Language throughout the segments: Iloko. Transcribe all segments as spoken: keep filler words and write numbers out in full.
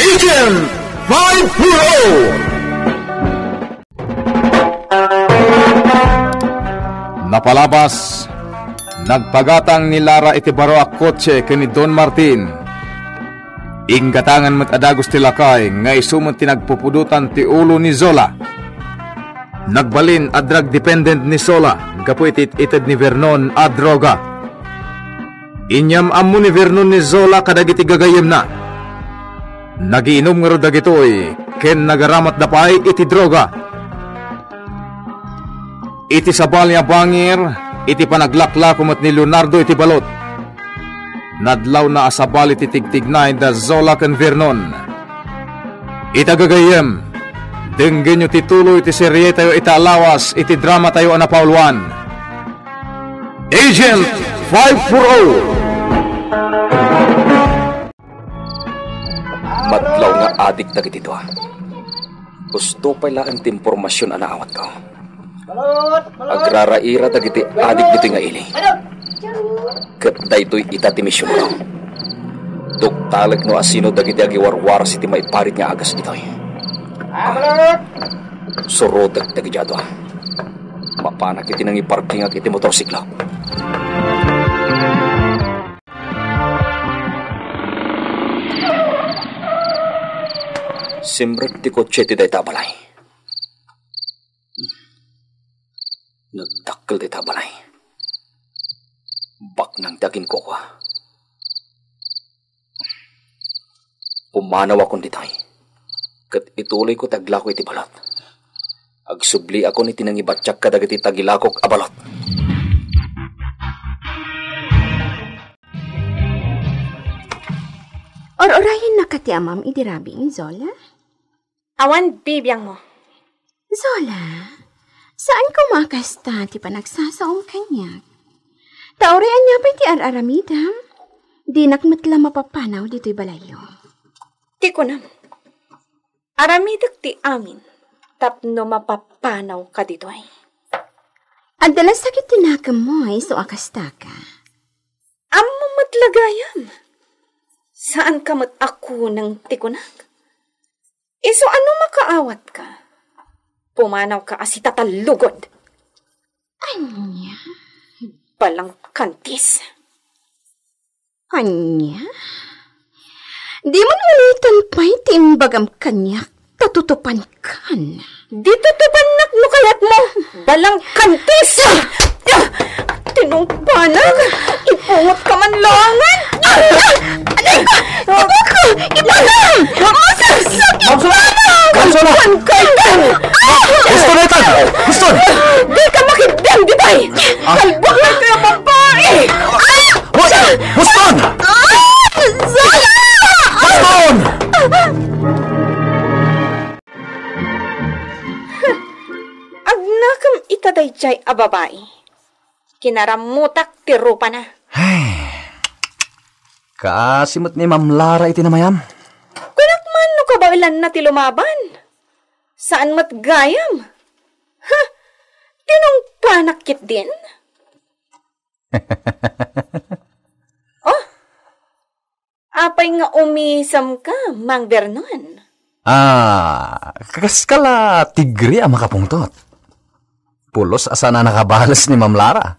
Agent five four oh. Napalabas, nagpagatang ni Lara iti baro a kotse ken ni Don Martin. Inggatangan met a dagus ti lakay nga isu met ti nagpupudotan ti ulo ni Zola. Nagbalin a drug dependent ni Zola gapu iti it-ited ni Vernon a droga. Inyam-ammo ni Vernon ni Zola kadagiti gagayyemna. Nagiinum ngarud dagitoy ken nagaramatda pay iti droga. Iti sabali a bangir, iti panaglaklako met ni Leonardo iti balot. Nadlawna a sabali ti tigtignay da Zola ken Vernon. Ita gagayyem, denggenyo ti tuloy ti serietayo ita a lawas iti dramatayo a napauluan, Agent five four oh. Madlaw nga adik dagiti dua. Husto pay laeng ti impormasion a naawatko. Agraraira dagiti adik ditoy nga ili. Ket daytoy ita ti misionko. Duktalek no asino dagiti agiwarwaras iti maiparit nga agas ditoy. Surotek dagiti adua. Mapanak iti nangiparkingak iti motorsiklo. Simrek ti kotse ti dayta a balay. Nagdakkel dayta a balay. Baknang ti aginkukua. Pumanawakon ditoy. Ket ituloyko ti aglako iti balot. Agsubliakon iti nangibatiak kadagiti tagilakok a balot. Or-orayennaka ti amam idi rabii, Zola? Awan bibiangmo. Zola, saan koma a kasta ti panagsasaom kaniak? Ta uray ania pay ti ar-aramidem, dinak met la mapapanaw ditoy balayyo. Ti kunam, aramidek ti amin tapno mapapanawka ditoy. Adda la sakit ti nakemmo, isu a kastaka. Ammom met la gayam. Saanka met a kuneng ti kunak. Isu a no makaawatka, pumanawka a sitatallugod. Ania? Balangkantis. Ania? Dimon ulitan pay ti imbagam kaniak ta tutupankan. Di tutupannak no kayatmo, balangkantis! Tinungpanak! Ipungotka man laengen! Aray ko! Ipungo! Ipungo! Masakit! Ma'am Sola! Ma'am Sola! Husto na itan! Husto! Dika makitdem ditoy! Ah. Kalbuak nga babai! Hoy! Huston! Ah! Zola! Huston! Agnakem ita daydiay a babai. Kinarammutak ti rupana. Ay, kaasi met ni Ma'am Lara iti namayam. Kunak man no kabaelanna ti lumaban. Saan met gayam. Ha? Tinungpanak ketdin? Oh, apay nga umisemka, Mang Vernon? Ah, kaskala tigre a makapungtot. Pulos a saan a nakabales ni Ma'am Lara.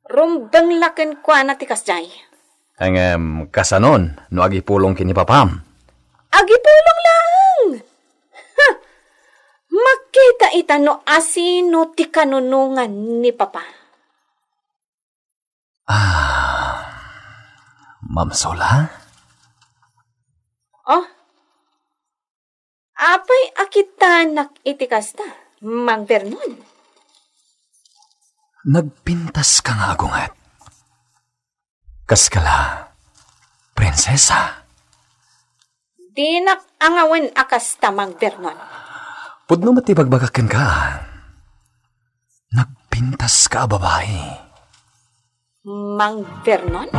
Rumbeng la kenkuana ti kasdiay. Ngem, kasanon no agipulong ken ni Papam? Agipulong laeng! Ha! Makita ita no asino ti kanunongan ni Papa. Ah, Ma'am Sola? Oh? Apay a kitanak iti kasta, Mang Vernon? Nagpintaska nga agunget. Kaskala, prinsesa. Dinak angawen a kasta, Mang Vernon. Pudno met ti ibagbagak kenka. Nagpintaska a babai. Mang Vernon?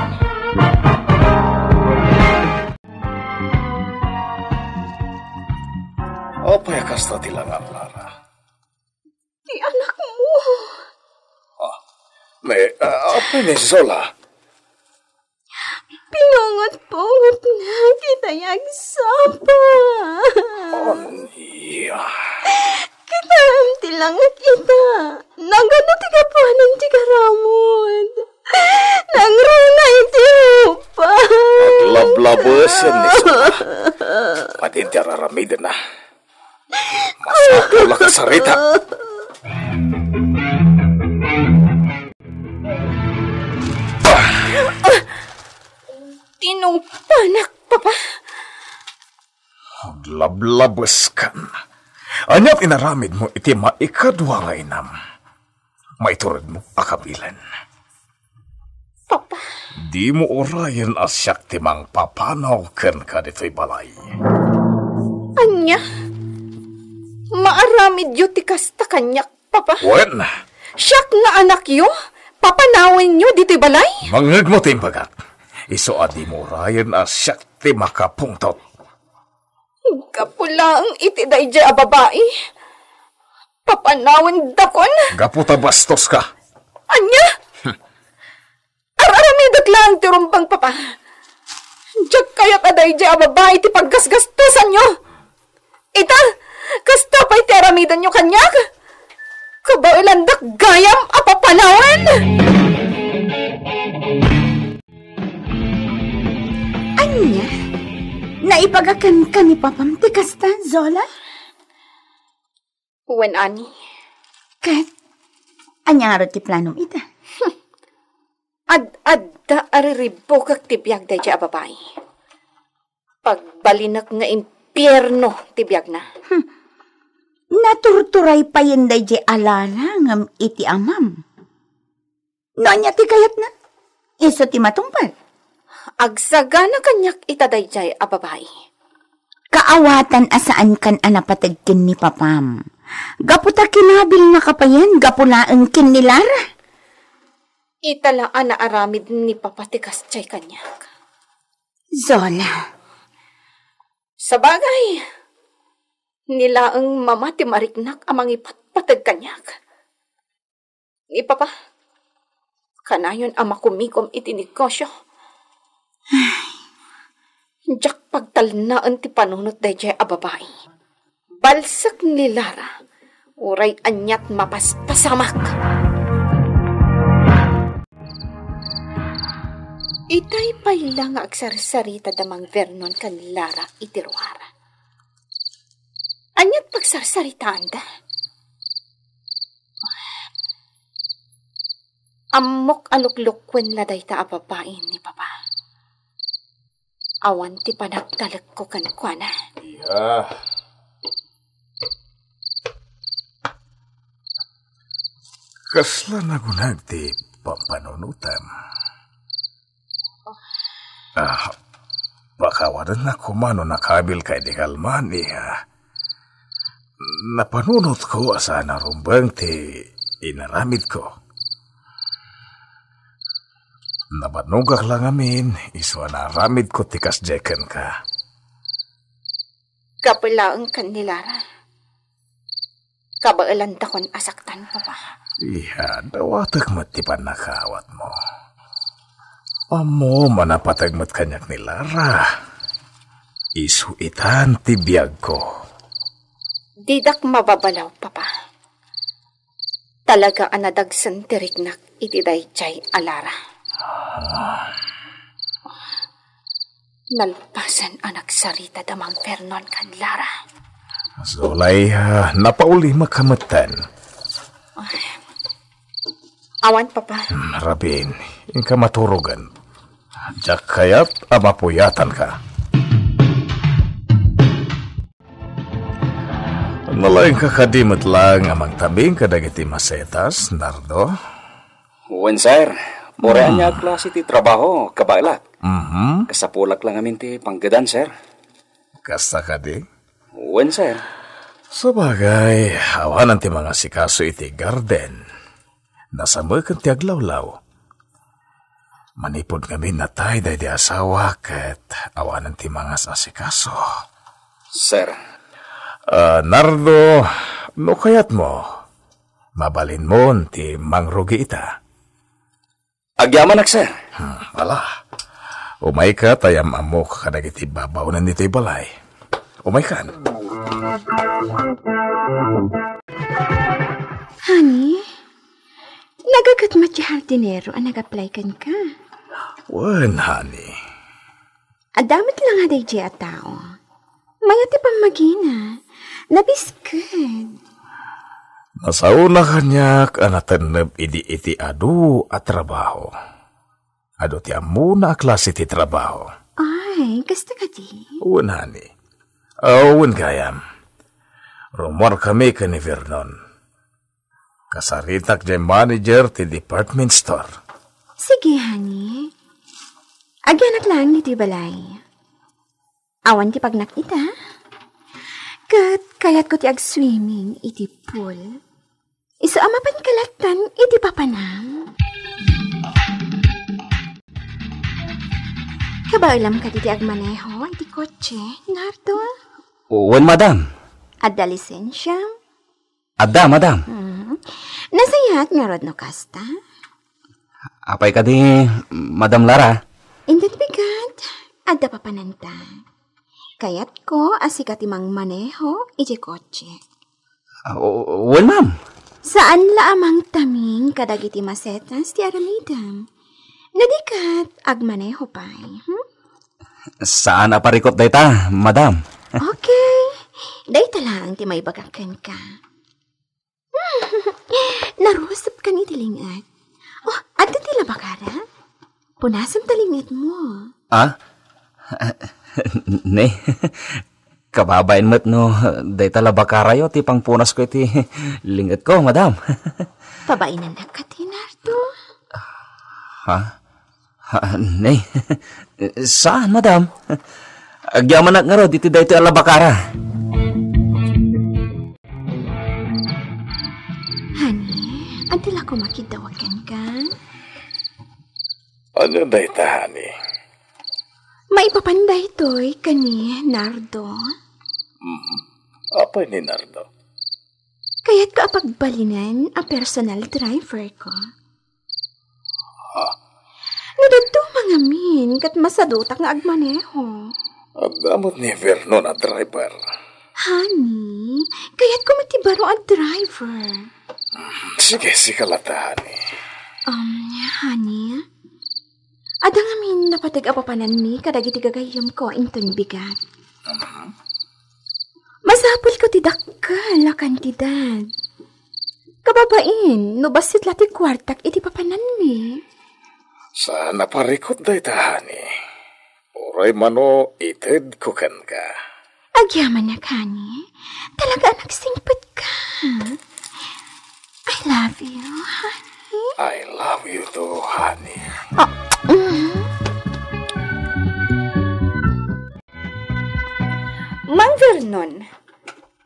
Apay a kasta ti langam, Lara? Ti anakmo. Ah, ne, ah, apay ni Zola? Pinungot-pungot Kita nga agsapa. Ania? Kita ti langak ita. Nagano ti gapuanan ti garamod? Nangruna iti upa. Aglablabesen ni Sula. Pati ti araramidenna. Masapul a kasarita. Tinupanak, Papa. Aglablabeskan. Ania ti inaramidmo iti maikadua nga inam? Maituredmo a kabilen. Papa. Dimo urayen a siak ti mangpapanaw kenka ditoy balay. Ania? Maaramidyo ti kasta kaniak, Papa? Wen. Siak nga anakyo? Papanawenyo ditoy balay? Mangngegmo ti imbagak. Isu a dimo urayen a siak ti makapungtot. Gapu laeng iti daydiay a babai, papanawendakon. Gapu ta bastoska. Ania? Ar-aramidek laeng ti rumbeng, Papa. Diak kayat a daydiay a babai ti paggasgastosanyo. Ita, kasta pay ti aramidenyo kaniak. Kabaelandak gayam a papanawen. Ania? Naibaga kenka ni Papam ti kasta, Zola? Wen, Ani. Ket, ania ngarud ti planom ita? Ad-adda a riribbukek ti biag daydiay a babai. Pagbalinek nga impierno ti biagna. Hmm. Naturturay payen daydiay a Lara ngem iti amam. No ania ti kayatna? Isu ti matungpal. Agsagana kaniak ita daydiay a babai. Kaawatan a saankan a napateg ken ni Papam. Gapu ta kinabilnaka payen gapu laeng ken ni Lara. Ita la a naaramid ni Papa ti kasdiay kaniak. Zola. Sabagay, ni laeng Mama ti mariknak a mangipatpateg kaniak. Ni Papa, kanayon a makumigom iti negosio. Diak pagtalnaen ti panunot daydiay a babai. Balsek ni Lara, uray aniat mapaspasamak. Itay pay la nga agsarsarita da Mang Vernon ken Lara iti ruar. Aniat pagsarsaritaanda? Ammok a luklukuen la dayta a babai ni Papa. Awan ti panagtalekko kenkuana. Iya. Kasla nagunag ti pampanunotam? Ah, pakawadannak koma no nakabilka idi kalman, iha. Napanunotko a saan a rumbeng ti inaramidko. Nabanogak la ngamin, isu a naaramidko ti kasdiay kenka. Gapu laeng ken ni Lara. Kabaelandakon a saktan, Papa. Iya, dawatek met ti pannakaawatmo. Ammom a napateg met kaniak ni Lara. Isu itan ti biagko. Didak mababalaw, Papa. Talaga a nadagsen ti riknak iti daydiay a Lara. Nalpasen a nagsarita da Mang Vernon ken Lara. Zulay, ah, napaulimak ka metten. Awan, Papa. Hmm, Rabin, inka maturogen. Diak kayat a mapuyatanka. Nalaingka kadi met laeng a mangtabing kadagiti masetas, Nardo? Wen, sir. Uray ania a klase ti trabaho, kabaelak. Mhm. Kasapulak la ngamin ti panggedan, sir. Kasta kadi? Wen, sir. Sabagay, awanan ti mangasikaso iti garden. Nasameken ti aglawlaw. Manipud ngamin natay daydi asawa ket awanen ti mangas-asikaso. Sir. Ah, Nardo, no kayatmo, mabalinmon ti mangrugi ita. Agyamanak, sir. Hmm, ala. Umayka ta yam-ammok kadagiti babaonen ditoy balay. Umaykan. Honey, nagagat met ti hardinero a nag-apply kenka. Wen, honey. Adda met la nga daydiay a tao. Mayat ti pammagina. Nabisked. Nasaona kaniak a natenneb idi iti adu a trabaho. Adu ti ammona a klase ti trabaho. Ay, kasta kadi? Wen, honey. Aw, wen gayam. Rumuarkami ken ni Vernon. Kasaritak jay manager ti department store. Sige, honey. Agyanak laeng ditoy balay. Awan ti pagnak ita. Ket kayatko ti agswimming iti pool. Isu a mapan kalattan iti papanam. Kabaelam kadi ti agmaneho iti kotse, Nardo? Wen, madam. Adda lisensiam? Adda, madam. Mhm. Nasayaat ngarud no kasta? Apay kadi, Madam Lara? Inton bigat, adda papananta. Kayatko a sika ti mangmaneho iti kotse. Ah, o-, wen, ma'am. Saan la a mangtaming kadagiti masetas ti aramidem. No di ket, agmaneho pay, hmm? Saan a parikut dayta, madam. Okay. Dayta laeng ti maibagak kenka. Narusop kani ti linget? Oh, adda ti labakara? Punasem ta lingetmo. Ah? Ne? Kababain met no dayta labakarayo ti pangpunasko iti lingetko, madam. Pabainennak kadi, Nardo? Ha? Ha, ne? Saan, madam? Agyamanak ngarud iti daytoy a labakara. Honey, adda la koma kiddawag kenka? Ania dayta, honey? Maipapan daytoy ken ni Nardo. Mhm. Apay ni Nardo? Kayatko a pagbalinen a personal driver ko. Ha? No dadduma ngamin, ket masadutak nga agmaneho. Adda met ni Vernon a driver. Honey, kayatko met ti baro a driver. Sige, sika latta, honey. Um, honey, adda ngamin napateg a papananmi kadagiti gagayyemko inton bigat. Mhm. Masapulko ti dakkel a kantidad. Kababain, no bassit la ti kuartak iti papananmi. Saan a parikut dayta, honey. Uray mano itedko kenka. Agyamanak, honey. Talaga a nagsingpetka. I love you, honey. I love you too, honey. Oh, mm. Mang Vernon,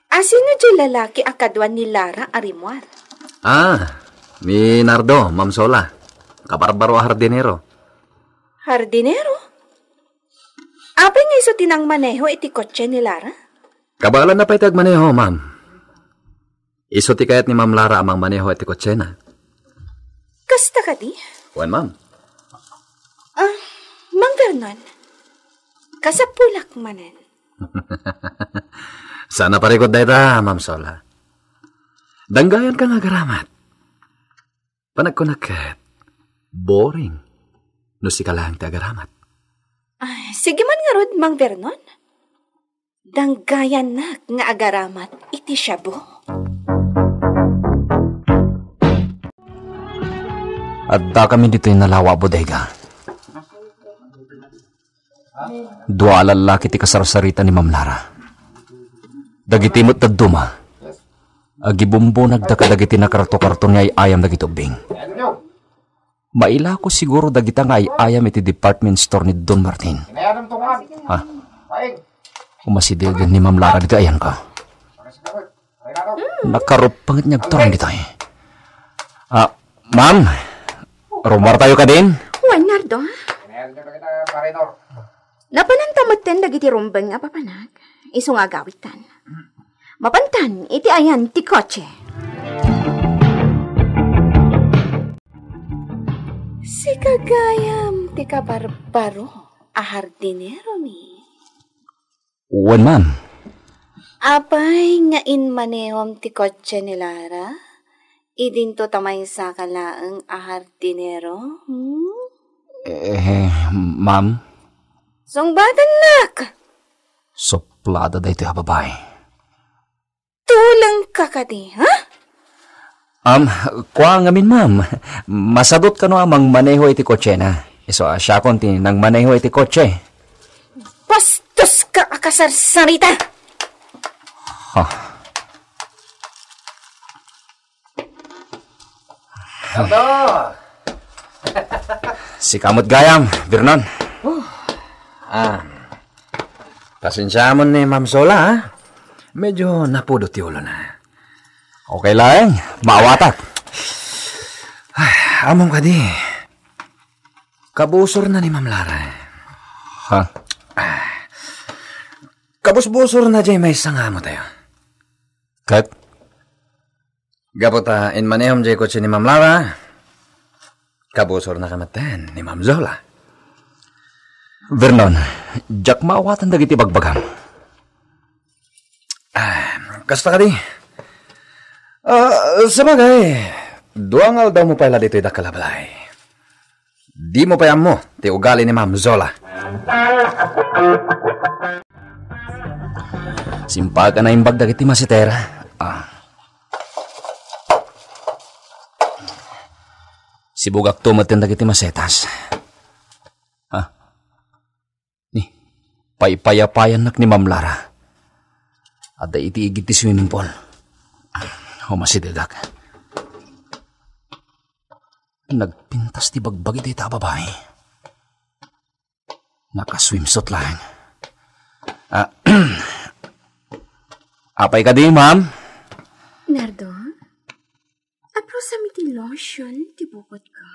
asino diay lalaki a kaduan ni Lara a rimmuar? Ah, ni Nardo, Ma'am Sola. Kabarbaro a hardinero. Hardinero? Apay nga isu ti nangmaneho iti kotse ni Lara? Kabaelanna pay ti agmaneho, ma'am. Isu ti kayat ni Ma'am Lara a mangmaneho iti kotsena. Kasta kadi? Wen, ma'am. Ah, Mang Vernon, kasapulak manen. Saan a parikut dayta, Ma'am Sola. Danggayanka nga agaramat. Panagkunak ket, boring no sika laeng ti agaramat. Ay, sige man ngarud, Mang Vernon. Danggayannak nga agaramat iti shabu. Addakami ditoy nalawa a bodega. Dua a lallaki ti kasarsarita ni Ma'am Lara. Dagiti met dadduma, agibumbunagda kadagiti nakarto-karton nga ay-ayam dagiti ubbing. Mailako siguro dagita nga ay-ayam iti department store ni Don Martin. Ha? Umasidegen ni Ma'am Lara dagiti ayanko. Nakarup panget nga agturong ditoy. Ah, ma'am, rummuartayo kadin? Wen, Nardo. Napananta metten dagiti rumbeng a papanak. Isu nga agawitan. Mapantan iti ayan ti kotse. Sika gayam ti kabarbaro. a hardinero mi. Wen, ma'am. Apay nga inmanehom ti kotse ni Lara? Idinto ta maysa ka laeng a hardinero, hmm? Eh, ma'am? Sungbatannak! Suplada daytoy a babae. Tulengka kadi, ha? Am, kua ngamin, ma'am. Masadut kano a mangmaneho iti kotsena. Isu a siakon ti nangmaneho iti kotse. Bastoska a kasarsarita! Ha? Sika met gayam, Vernon. Ah, pasensiamon ni Ma'am Zola, ha? Medyo napudot ti ulona. Okay laeng, maawatak. Ay, ammom kadi. Kabusorna ni Ma'am Lara. Ha? Kabusbusorna jay maysa nga amotayo. Ket? Gapu ta inmanehom jay kotse ni Ma'am Lara, kabusorna ka metten ni Ma'am Zola. Vernon, diak maawatan dagiti bagbagam. Ah, kasta kadi? Ah, sabagay, dua nga aldawmo pay la ditoy dakkel a balay. Dimo pay ammo ti ugali ni Ma'am Zola. Simbaga naimbag dagiti masetera. Ah. Sibugakto metten dagiti masetas. Ah. Ni, paypayapayannak ni Ma'am Lara. Adda iti igid ti swimming pool. Umasidegak. Nagpintas ti bagbagi dayta a babai. Naka-swimsuit laeng. Ah, apay kadi, ma'am? Nardo, aplusam iti lotion ti bukotko.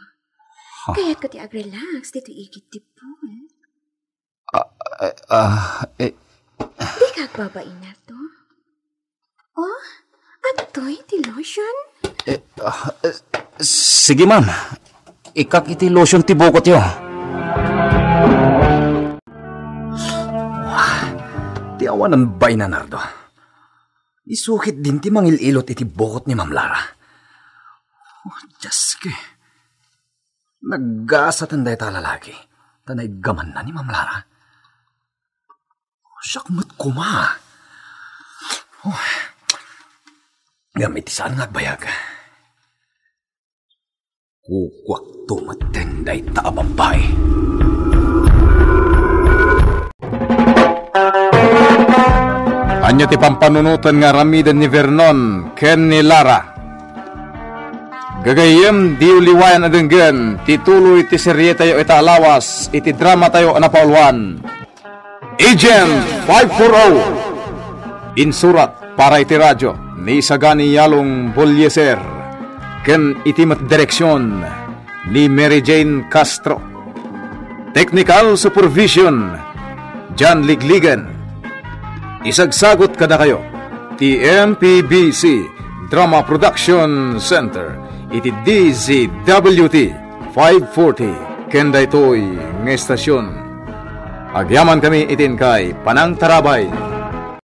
Huh? Kayatko ti ag-relax ditoy igid ti pool. Ah, eh, ah, eh. Dika agbabain, Nardo? Oh, adtoy ti lotion? Eh, ah, eh, sige, ma'am. Ikkak iti lotion ti bukotyo. Wah, ti awanan baina, Nardo. Isu ketdin ti mangil-ilot iti bukot ni Ma'am Lara. Oh, Diyos ko. Naggasaten dayta a lalaki, ta naiggamanna ni Ma'am Lara. Siak met koma. Oh. Ngem iti saan nga agbayag, kukuakto metten dayta a babbai. Ania ti pampanunoten nga aramiden ni Vernon ken ni Lara? Gagayyem, diyo liwayan a denggen ti tuloy ti serietayo ita a lawas iti dramatayo a napauluan, Agent five four oh. Insurat para iti radio ni Sagani Yalong Bolieser ken iti met direksion ni Mary Jane Castro. Technical supervision, John Ligligan. Isagsagut kadakayo ti M P B C Drama Production Center iti D Z W T five forty ken daytoy nga estasion. Agyamankami iti inkay panangtarabay.